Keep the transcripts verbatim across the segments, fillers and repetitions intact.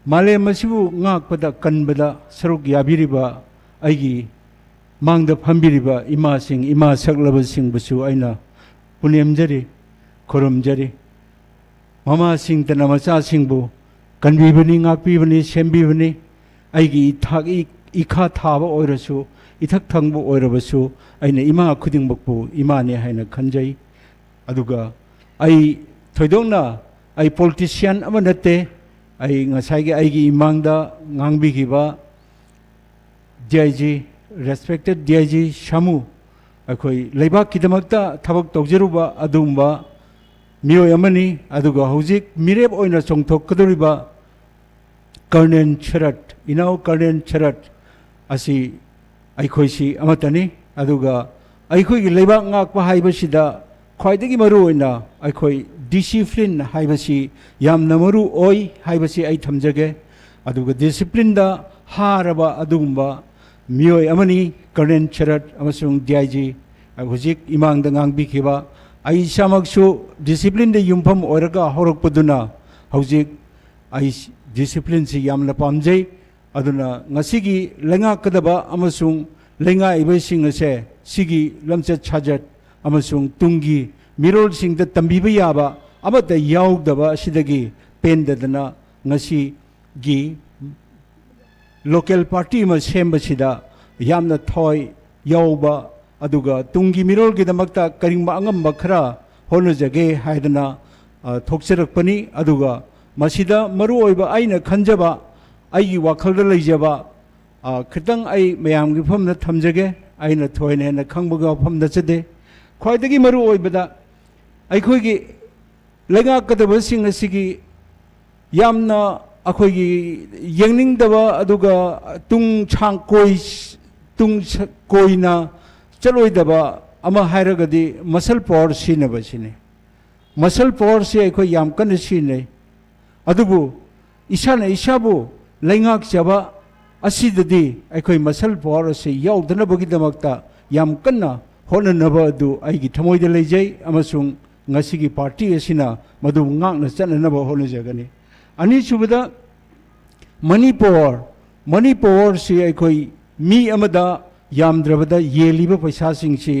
ꯃꯥꯂꯦꯝ ꯑꯁꯤꯕꯨ ꯉꯥꯛꯄꯗ ꯀꯟꯕꯗ ꯁꯔꯨꯛ ꯌꯥꯕꯤꯔꯤꯕ ꯑꯩꯒꯤ ꯃꯥꯡꯗ ꯐꯝꯕꯤꯔꯤꯕ ꯏꯃꯥꯁꯤꯡ, ꯏꯃꯥ ꯁꯛꯂꯕꯁꯤꯡꯕꯨꯁꯨ ꯑꯩꯅ ꯄꯨꯅꯦꯝꯖꯔꯤ, ꯈꯨꯔꯨꯝꯖꯔꯤ꯫ ꯃꯃꯥꯁꯤꯡꯇꯅ ꯃꯆꯥꯁꯤꯡꯕꯨ ꯀꯟꯕꯤꯕꯅꯤ, ꯉꯥꯛꯄꯤꯕꯅꯤ, ꯁꯦꯝꯕꯤꯕꯅꯤ꯫ ꯑꯩꯒꯤ ꯏꯊꯥꯛ-, ꯏ-, ꯏꯈꯥ ꯊꯥꯕ ꯑꯣꯏꯔꯁꯨ, ꯏꯊꯛ ꯊꯪꯕ ꯑꯣꯏꯔꯕꯁꯨ, ꯑꯩꯅ ꯏꯃꯥ ꯈꯨꯗꯤꯡꯃꯛꯄꯨ ꯏꯃꯥꯅꯤ ꯍꯥꯏꯅ ꯈꯟꯖꯩ꯫ ꯑꯗꯨꯒ ꯑꯩ ꯊꯣꯏꯗꯣꯛꯅ, ꯑꯩ politician ꯑꯃ ꯅꯠꯇꯦ꯫ ꯑꯩ ꯉꯁꯥꯏꯒꯤ ꯑꯩꯒꯤ ꯏꯃꯥꯡꯗ ꯉꯥꯡꯕꯤꯈꯤꯕ D I G, respected D I G ꯁꯥꯃꯨ, ꯑꯩꯈꯣꯏ ꯂꯩꯕꯥꯛꯀꯤꯗꯃꯛꯇ ꯊꯕꯛ ꯇꯧꯖꯔꯨꯕ ꯑꯗꯨꯒꯨꯝꯕ ꯃꯤꯑꯣꯏ ꯑꯃꯅꯤ꯫ ꯑꯗꯨꯒ ꯍꯧꯖꯤꯛ ꯃꯤꯔꯦꯞ ꯑꯣꯏꯅ ꯆꯣꯡꯊꯣꯛꯀꯗꯧꯔꯤꯕ ꯀꯔꯅꯦꯜ ꯁꯔꯠ, ꯏꯅꯥꯎ ꯀꯔꯅꯦꯜ ꯁꯔꯠ ꯑꯁꯤ ꯑꯩꯈꯣꯏꯁꯤ ꯑꯃꯠꯇꯅꯤ꯫ ꯑꯗꯨꯒ ꯑꯩꯈꯣꯏꯒꯤ ꯂꯩꯕꯥꯛ ꯉꯥꯛꯄ ꯍꯥꯏꯕꯁꯤꯗ ꯈ꯭ꯋꯥꯏꯗꯒꯤ ꯃꯔꯨ ꯑꯣꯏꯅ ꯑꯩꯈꯣꯏ discipline ꯍꯥꯏꯕꯁꯤ ꯌꯥꯝꯅ ꯃꯔꯨ ꯑꯣꯏ ꯍꯥꯏꯕꯁꯤ ꯑꯩ ꯊꯝꯖꯒꯦ꯫ ꯑꯗꯨꯒ disciplineꯗ ꯍꯥꯔꯕ ꯑꯗꯨꯒꯨꯝꯕ ꯃꯤꯑꯣꯏ ꯑꯃꯅꯤ ꯀꯔꯅꯦꯜ ꯁꯔꯠ ꯑꯃꯁꯨꯡ D I G ꯍꯧꯖꯤꯛ ꯏꯃꯥꯡꯗ ꯉꯥꯡꯕꯤꯈꯤꯕ꯫ ꯑꯩ ꯏꯁꯥꯃꯛꯁꯨ disciplineꯗ ꯌꯨꯝꯐꯝ ꯑꯣꯏꯔꯒ ꯍꯧꯔꯛꯄꯗꯨꯅ ꯍꯧꯖꯤꯛ ꯑꯩ disciplineꯁꯤ ꯌꯥꯝꯅ ꯄꯥꯝꯖꯩ꯫ ꯑꯗꯨꯅ ꯉꯁꯤꯒꯤ ꯂꯩꯉꯥꯛꯀꯗꯕ ꯑꯃꯁꯨꯡ ꯂꯩꯉꯥꯛꯏꯕꯁꯤꯡ ꯑꯁꯦ ꯁꯤꯒꯤ ꯂꯝꯆꯠ ꯁꯥꯖꯠ ꯑꯃꯁꯨꯡ ꯇꯨꯡꯒꯤ ꯃꯤꯔꯣꯜꯁꯤꯡꯗ ꯇꯝꯕꯤꯕ ꯌꯥꯕ ꯑꯃꯠꯇ ꯌꯥꯎꯗꯕ ꯑꯁꯤꯗꯒꯤ ꯄꯦꯟꯗꯗꯅ ꯉꯁꯤꯒꯤ local party ꯑꯃ ꯁꯦꯝꯕꯁꯤꯗ ꯌꯥꯝꯅ ꯊꯋꯥꯏ ꯌꯥꯎꯕ, ꯑꯗꯨꯒ ꯇꯨꯡꯒꯤ ꯃꯤꯔꯣꯜꯒꯤꯗꯃꯛꯇ ꯀꯔꯤꯒꯨꯝꯕ ꯑꯉꯝꯕ ꯈꯔ ꯍꯣꯠꯅꯖꯒꯦ ꯍꯥꯏꯗꯅ, ꯑ, ꯊꯣꯛꯆꯔꯛꯄꯅꯤ꯫ ꯑꯗꯨꯒ ꯃꯁꯤꯗ ꯃꯔꯨ ꯑꯣꯏꯕ ꯑꯩꯅ ꯈꯟꯖꯕ, ꯑꯩꯒꯤ ꯋꯥꯈꯜꯗ ꯂꯩꯖꯕ, ꯑ, ꯈꯤꯇꯪ ꯑꯩ ꯃꯌꯥꯝꯒꯤ ꯃꯐꯝꯗ ꯊꯝꯖꯒꯦ꯫ ꯑꯩꯅ ꯊꯣꯏꯅ ꯍꯦꯟꯅ ꯈꯪꯕꯒꯤ ꯋꯥꯐꯝ ꯅꯠꯆꯗꯦ꯫ ꯈ꯭ꯋꯥꯏꯗꯒꯤ ꯃꯔꯨ ꯑꯣꯏꯕꯗ ꯑꯩꯈꯣꯏꯒꯤ ꯂꯩꯉꯥꯛꯀꯗꯕꯁꯤꯡ ꯑꯁꯤꯒꯤ ꯌꯥꯝꯅ ꯑꯩꯈꯣꯏꯒꯤ ꯌꯦꯡꯅꯤꯡꯗꯕ, ꯑꯗꯨꯒ ꯇꯨꯡ ꯁꯥꯡ ꯀꯣꯏ-, ꯇꯨꯡ ꯁ-, ꯀꯣꯏꯅ ꯆꯠꯂꯣꯏꯗꯕ ꯑꯃ ꯍꯥꯏꯔꯒꯗꯤ muscle power ꯁꯤꯖꯤꯟꯅꯕꯁꯤꯅꯤ꯫ Muscle powerꯁꯤ ꯑꯩꯈꯣꯏ ꯌꯥꯝ ꯀꯟꯅ ꯁꯤꯖꯤꯟꯅꯩ꯫ ꯑꯗꯨꯕꯨ ꯏꯁꯥꯅ ꯏꯁꯥꯕꯨ ꯂꯩꯉꯥꯛꯆꯕ ꯑꯁꯤꯗꯗꯤ ꯑꯩꯈꯣꯏ muscle power ꯑꯁꯤ ꯌꯥꯎꯗꯅꯕꯒꯤꯗꯃꯛꯇ ꯌꯥꯝ ꯀꯟꯅ ꯍꯣꯠꯅꯅꯕ ꯑꯗꯨ ꯑꯩꯒꯤ ꯊꯃꯣꯏꯗ ꯂꯩꯖꯩ, ꯑꯃꯁꯨꯡ ꯉꯁꯤꯒꯤ party ꯑꯁꯤꯅ ꯃꯗꯨ ꯉꯥꯛꯅ ꯆꯠꯅꯅꯕ ꯍꯣꯠꯅꯖꯒꯅꯤ꯫ ꯑꯅꯤꯁꯨꯕꯗ, ꯃꯅꯤꯄꯨꯔ, ꯃꯅꯤꯄꯨꯔꯁꯤ ꯑꯩꯈꯣꯏ ꯃꯤ ꯑꯃꯗ ꯌꯥꯝꯗ꯭ꯔꯕꯗ ꯌꯦꯜꯂꯤꯕ ꯄꯩꯁꯥꯁꯤꯡꯁꯤ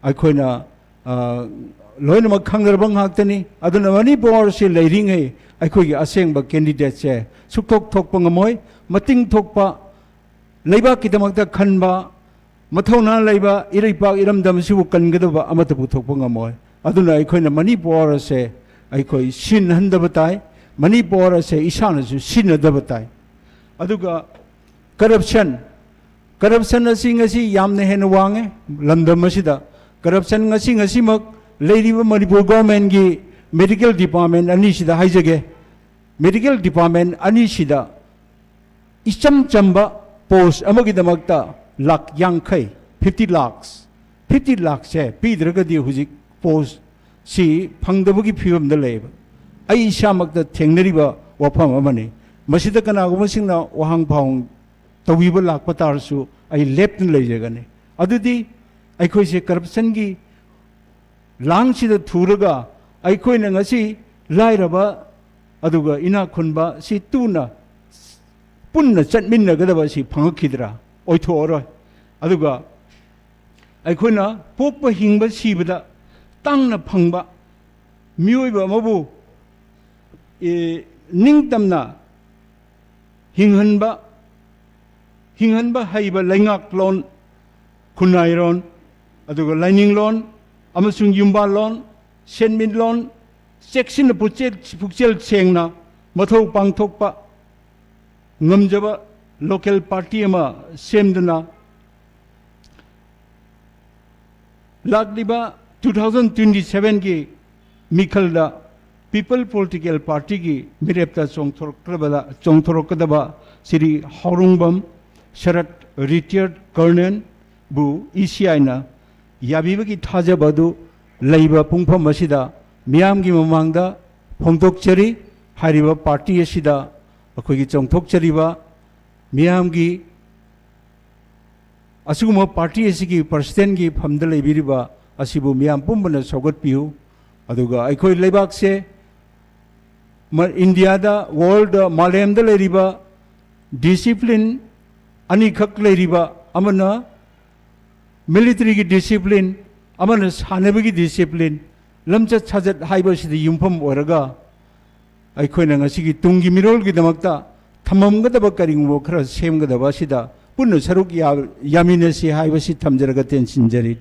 ꯑꯩꯈꯣꯏꯅ, ꯑ, ꯂꯣꯏꯅꯃꯛ ꯈꯪꯅꯔꯕ ꯉꯥꯛꯇꯅꯤ꯫ ꯑꯗꯨꯅ ꯃꯅꯤꯄꯨꯔꯁꯤ ꯂꯩꯔꯤꯉꯩ ꯑꯩꯈꯣꯏꯒꯤ ꯑꯁꯦꯡꯕ candidateꯁꯦ ꯁꯨꯛꯊꯣꯛ ꯊꯣꯛꯄ ꯉꯝꯃꯣꯏ꯫ ꯃꯇꯤꯡ ꯊꯣꯛꯄ, ꯂꯩꯕꯥꯛꯀꯤꯗꯃꯛꯇ ꯈꯟꯕ, ꯃꯊꯧꯅꯥ ꯂꯩꯕ, ꯏꯔꯩꯄꯥꯛ ꯏꯔꯝꯗꯝ ꯑꯁꯤꯕꯨ ꯀꯟꯒꯗꯕ ꯑꯃꯠꯇ ꯄꯨꯊꯣꯛꯄ ꯉꯝꯃꯣꯏ꯫ ꯑꯗꯨꯅ ꯑꯩꯈꯣꯏꯅ ꯃꯅꯤꯄꯨꯔ ꯑꯁꯦ ꯑꯩꯈꯣꯏ ꯁꯤꯟꯍꯟꯗꯕ ꯇꯥꯏ, ꯃꯅꯤꯄꯨꯔ ꯑꯁꯦ ꯏꯁꯥꯅꯁꯨ ꯁꯤꯟꯅꯗꯕ ꯇꯥꯏ꯫ ꯑꯗꯨꯒ corruption, corruption ꯑꯁꯤ ꯉꯁꯤ ꯌꯥꯝꯅ ꯍꯦꯟꯅ ꯋꯥꯡꯉꯦ ꯂꯝꯗꯝ ꯑꯁꯤꯗ꯫ Corruption ꯉꯁꯤ ꯉꯁꯤꯃꯛ ꯂꯩꯔꯤꯕ ꯃꯅꯤꯄꯨꯔ governmentꯀꯤ medical department ꯑꯅꯤꯁꯤꯗ ꯍꯥꯏꯖꯒꯦ, medical department ꯑꯅꯤꯁꯤꯗ ꯏꯆꯝ ꯆꯝꯕ post ꯑꯃꯒꯤꯗꯃꯛꯇ ꯂꯥꯈ ꯌꯥꯡꯈꯩ, fifty lakhs, fifty lakhsꯁꯦ ꯄꯤꯗ꯭ꯔꯒꯗꯤ ꯍꯧꯖꯤꯛ postꯁꯤ ꯐꯪꯗꯕꯒꯤ ꯐꯤꯕꯝꯗ ꯂꯩꯌꯦꯕ꯫ ꯑꯩ ꯏꯁꯥꯃꯛꯇ ꯊꯦꯡꯅꯔꯤꯕ ꯋꯥꯐꯝ ꯑꯃꯅꯤ꯫ ꯃꯁꯤꯗ ꯀꯅꯥꯒꯨꯝꯕꯁꯤꯡꯅ ꯋꯥꯍꯪ ꯐꯥꯎꯍꯪ ꯇꯧꯕꯤꯕ ꯂꯥꯛꯄ ꯇꯥꯔꯁꯨ ꯑꯩ ꯂꯦꯞꯇꯨꯅ ꯂꯩꯖꯒꯅꯤ꯫ ꯑꯗꯨꯗꯤ ꯑꯩꯈꯣꯏꯁꯦ corruptionꯒꯤ ꯂꯥꯡꯁꯤꯗ ꯊꯨꯔꯒ ꯑꯩꯈꯣꯏꯅ ꯉꯁꯤ ꯂꯥꯏꯔꯕ ꯑꯗꯨꯒ ꯏꯅꯥꯛ ꯈꯨꯟꯕ ꯁꯤ ꯇꯨꯅ ꯄꯨꯟꯅ ꯆꯠꯃꯤꯟꯅꯒꯗꯕ ꯑꯁꯤ ꯐꯪꯉꯛꯈꯤꯗ꯭ꯔꯥ? ꯑꯣꯏꯊꯣꯛꯑꯔꯣꯏ꯫ ꯑꯗꯨꯒ ꯑꯩꯈꯣꯏꯅ ꯄꯣꯛꯄ, ꯍꯤꯡꯕ, ꯁꯤꯕꯗ ꯇꯥꯡꯅ ꯐꯪꯕ ꯃꯤꯑꯣꯏꯕ ꯑꯃꯕꯨ, ꯑꯦ, ꯅꯤꯡꯇꯝꯅ ꯍꯤꯡꯍꯟꯕ, ꯍꯤꯡꯍꯟꯕ ꯍꯩꯕ ꯂꯩꯉꯥꯛꯂꯣꯟ, ꯈꯨꯟꯅꯥꯏꯔꯣꯟ, ꯑꯗꯨꯒ ꯂꯥꯏꯅꯤꯡꯂꯣꯟ ꯑꯃꯁꯨꯡ ꯌꯨꯝꯕꯥꯜꯂꯣꯟ, ꯁꯦꯟꯃꯤꯠꯂꯣꯟ ꯆꯦꯛꯁꯤꯟꯅ ꯄꯨꯛꯆꯦꯜ, ꯄꯨꯛꯆꯦꯜ ꯁꯦꯡꯅ ꯃꯊꯧ ꯄꯥꯡꯊꯣꯛꯄ ꯉꯝꯖꯕ local party ꯑꯃ ꯁꯦꯝꯗꯨꯅ ꯂꯥꯛꯂꯤꯕ two thousand twenty sevenꯒꯤ ꯃꯤꯈꯜꯗ People Political Partyꯒꯤ ꯃꯤꯔꯦꯞꯇ ꯆꯣꯡꯊꯣꯔꯛꯀꯗꯕꯗ, ꯆꯣꯡꯊꯣꯔꯛꯀꯗꯕ Shri ꯍꯥꯎꯔꯨꯡꯕꯝ ꯁꯔꯠ, retired colonelꯕꯨ ECIꯅ ꯌꯥꯕꯤꯕꯒꯤ ꯊꯥꯖꯕ ꯑꯗꯨ ꯂꯩꯕ ꯄꯨꯡꯐꯝ ꯑꯁꯤꯗ ꯃꯤꯌꯥꯝꯒꯤ ꯃꯃꯥꯡꯗ ꯐꯣꯡꯗꯣꯛꯆꯔꯤ꯫ ꯍꯥꯏꯔꯤꯕ party ꯑꯁꯤꯗ ꯑꯩꯈꯣꯏꯒꯤ ꯆꯣꯡꯊꯣꯛꯆꯔꯤꯕ ꯃꯤꯌꯥꯝꯒꯤ ꯑꯁꯤꯒꯨꯝꯕ party ꯑꯁꯤꯒꯤ presidentꯒꯤ ꯐꯝꯗ ꯂꯩꯕꯤꯔꯤꯕ ꯑꯁꯤꯕꯨ ꯃꯤꯌꯥꯝ ꯄꯨꯝꯕꯅ ꯁꯧꯒꯠꯄꯤꯌꯨ꯫ ꯑꯗꯨꯒ ꯑꯩꯈꯣꯏ ꯂꯩꯕꯥꯛꯁꯦ ꯃ-, ꯏꯟꯗꯤꯌꯥꯗ, worldꯗ, ꯃꯥꯂꯦꯝꯗ ꯂꯩꯔꯤꯕ ꯗꯤꯁꯤꯄ꯭ꯂꯤꯟ ꯑꯅꯤꯈꯛ ꯂꯩꯔꯤꯕ, ꯑꯃꯅ ꯃꯤꯂꯤꯇꯔꯤꯒꯤ ꯗꯤꯁꯤꯄ꯭ꯂꯤꯟ, ꯑꯃꯅ ꯁꯥꯟꯅꯕꯒꯤ ꯗꯤꯁꯤꯄ꯭ꯂꯤꯟ, ꯂꯝꯆꯠ ꯁꯥꯖꯠ ꯍꯥꯏꯕ ꯑꯁꯤꯗ ꯌꯨꯝꯐꯝ ꯑꯣꯏꯔꯒ ꯑꯩꯈꯣꯏꯅ ꯉꯁꯤꯒꯤ ꯇꯨꯡꯒꯤ ꯃꯤꯔꯣꯜꯒꯤꯗꯃꯛꯇ ꯊꯝꯃꯝꯒꯗꯕ ꯀꯔꯤꯒꯨꯝꯕ ꯈꯔ ꯁꯦꯝꯒꯗꯕ ꯑꯁꯤꯗ ꯄꯨꯟꯅ ꯁꯔꯨꯛ ꯌꯥ-, ꯌꯥꯃꯤꯟꯅꯁꯤ ꯍꯥꯏꯕꯁꯤ ꯊꯝꯖꯔꯒ ꯇꯦꯟꯁꯤꯟꯖꯔꯤ꯫